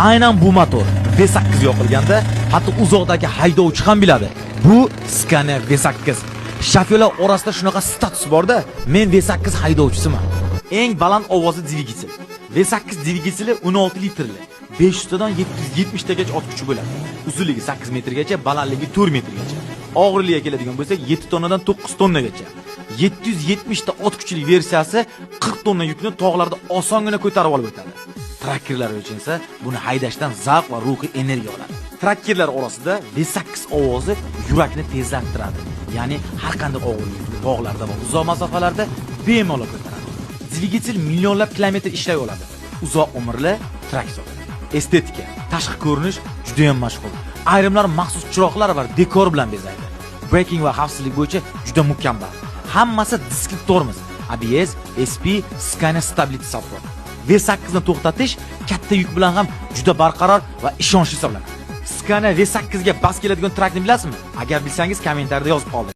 Aynan bu motor V8 yoqilganda hatto uzoqdagi haydovchi ham biladi. Bu Scania V8. Shofyorlar orasida shunaqa status borda, men V8 haydovchisiman. Eng baland ovozli dvigatel. V8 dvigateli 16 litrli. 500 tadan 770 tagacha ot kuchi bo'ladi. Uzunligi 8 metrgacha, balandligi 4 metrgacha. Og'irligiga keladigan bo'lsak, 7 tonnadan 9 tonnagacha. 770 ta ot kuchli versiyasi 40 tonna yukni tog'larda osongina ko'tarib olib o'tadi. Trakkerlar uchun esa buni haydashdan zavq va ruhiy energiya oladi. Trakkerlar orasida V8 ovozi yurakni tezlantiradi. Ya'ni har qanday og'ir yukni tog'larda va uzoq masofalarda bemalol ko'taradi. Dvigatel millionlab kilometr ishlay oladi. Uzoq umrli trak hisoblanadi. Estetika, tashqi ko'rinish juda ham mashhur. Ayrimlar maxsus chiroqlar va dekor bilan bezaydi. Braking va xavfsizlik bo'yicha juda mukammal. Hammasi diskli tormoz, ABS, SP, Scania Stability Support. V8 ni to'xtatish katta yuk bilan ham juda barqaror va ishonchli hisoblanadi. Scania V8 ga bas keladigan trakni bilasizmi? Agar bilsangiz, kommentariyada yozib qoldiring.